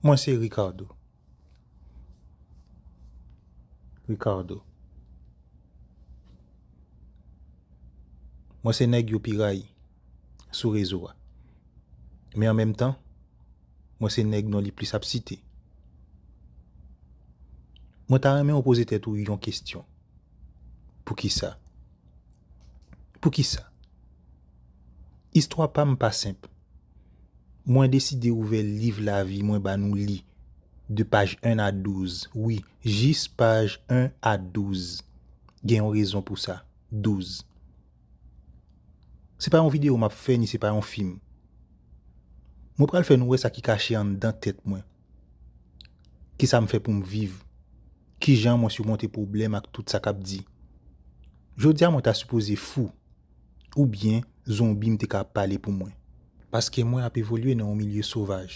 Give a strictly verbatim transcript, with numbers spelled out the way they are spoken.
Mwen se Ricardo. Ricardo. Mwen se nèg yo pi rayi sou rezo a. Men an menm tan, mwen se nèg non li plis ap site. Mwen ta renmen w poze tèt ou yon kesyon. Poukisa? Poukisa? Istwa pa m pa senp. Mwen deside ouvè liv lavi mwen ba nou li. De paj en a douz. Wi, jis paj en a douz. Gen yon rezon pou sa. Douz. Se pa yon videyo m ap fè, ni se pa yon fim. Mwen pral fè nou wè sa ki kache anndan tèt mwen. Kisa m fè pou m viv? Kijan mwen simonte pwoblèm ak tout sa k ap di? Jodi a mwen ta sipoze fou, oubyen zonbi m te ka ap pale pou mwen. Paske mwen ap evolye nan yon milye sovaj.